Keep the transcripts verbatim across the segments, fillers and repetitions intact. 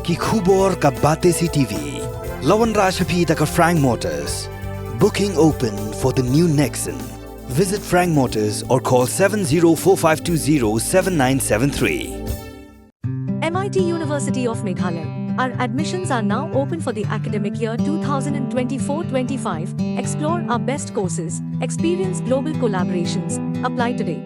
Ki khubor ka Batesi T V. La wanrah sha phi da ka Frank Motors. Booking open for the new Nexon. Visit Frank Motors or call seven zero four five two zero seven nine seven three. M I T University of Meghalaya. Our admissions are now open for the academic year two thousand twenty-four twenty-five. Explore our best courses, experience global collaborations. Apply today.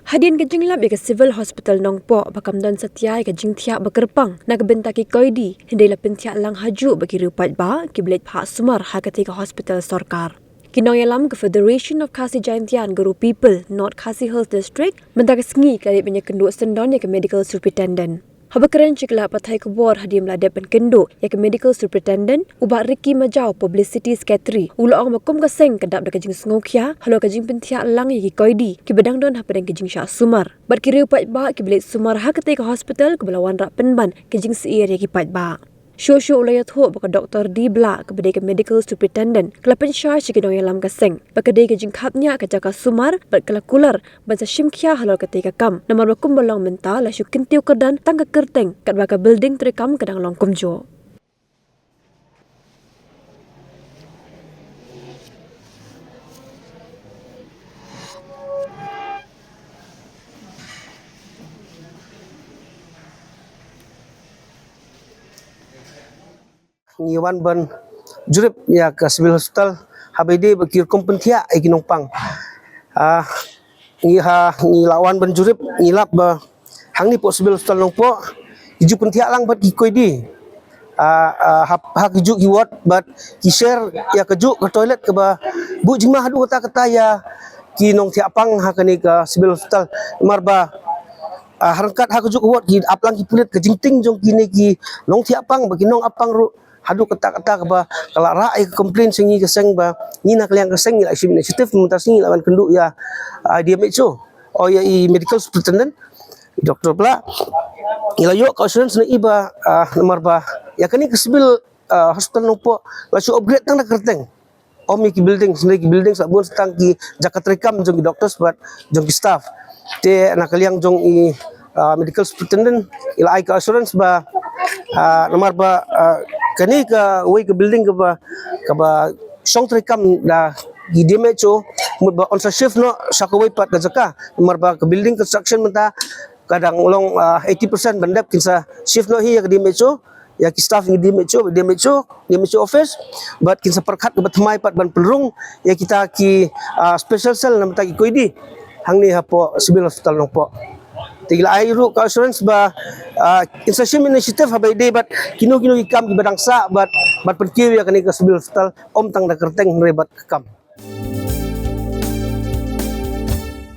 Hadien ka jinglap ïa ka Civil Hospital Nongpoh ba kam don satia ïa ka jingthiah ba kyrpang na ka bynta ki koidi, hynrei la pynthiah lang hajuh ba ki riew paidbah kiba leit phah sumar ha katei ka hospital sorkar. Ki nongïalam ka Federation of Khasi Jaintia and Garo People, North Khasi Hills District, mynta ka sngi ka la dep ban ïakynduh syndon ïa ka Medical Superintendent. Haba kren sha ki lad pathai khubor hadien ba la dep ban kynduh ïa ka Medical Superintendent, u Bah Ricky Majaw, Publicity Secretary, u la ong ba kum ka seng ka dap da ka jingsngewkhia halor ka jingpynthiah lang ïa ki koidi kiba dang don hapdeng ka jingshah sumar bad ki riew paidbah kiba leit sumar ha katei ka hospital kaba la wanrah pynban ka jingsyier ïa ki paidbah. Shuh shuh u la ïathuh ba ka Doktor D Blah kaba dei ka Medical Superintendent ka la pynshai sha ki nongïalam ka seng ba ka dei ka jingkhapngiah ka jaka sumar bad ka la kular ban sa shim khia halor katei ka kam, namar ba kumba long mynta la shu kyntiew kyrdan tang ka kyrteng katba ka building treikam ka dang long kumjuh. Ngi wan ban jurip ïa ka Civil Hospital haba ïadei bad ki rukom pynthiah ïa ki nongpang. Ah, ngi ha, ngi la wan ban jurip, ngi lap ba hangne hapoh Civil Hospital Nongpoh ki ju pynthiah lang bad ki koidi. Ah, ah, ha, ha ki ju ki ward bad ki share ïa ka ju ka toilet kaba buh jingma haduh katta katta ïa ki nongthiah pang ha kane ka Civil Hospital. Namar ba, ah, ha ryngkat ha ka ju ka ward ki ap lang ki pulit, ka jingtieng jong kine ki nongthiah pang bad ki nongap pang ruh haduh katta katta kaba ka la rah ïa ka complain sha ngi ka seng ba ngi na ka liang ka seng ngi la shim initiative mynta sngi ngi la wan kynduh ïa, ah, D M H O, o ïa i Medical Superintendent, i Doktor Blah. Ngi la ïoh ka assurance na i ba, ah, namar ba ïa kane ka Civil, ah, Hospital Nongpoh la shu upgrade tang da kyrteng. Ym ïa ki building, hynrei ki building sa bun tang ki jaka treikam jong ki doctors bad jong ki staff. Te na ka liang jong i, ah, Medical Superintendent i la ai ka assurance ba, ah, namar ba, ah, kane kawei ka building kaba, kaba shong treikam da ki D M H O, mut ba yn sa shift noh sha kawei pat ka jaka. Namar ba ka building construction mynta ka dang long, ah, eighty percent ban dep, kin sa shift noh hi ïa ka D M H O, ïa ki staff ïa ka D M H O, D M H O, D M H O office, bad kin sa pyrkhat kaba thymmai pat ban pynrung ïa kita ki, ah, special cell namar kita ki koidi hangne hapoh Civil Hospital Nongpoh. Te ngi la ai ruh ka assurance ba, ah, kin sa shim initiative haba ïadei bad kino kino ki kam kiba dang sah bad, bad pynkiew ïa kane ka Civil Hospital, ym tang da kyrteng hynrei bad ka kam.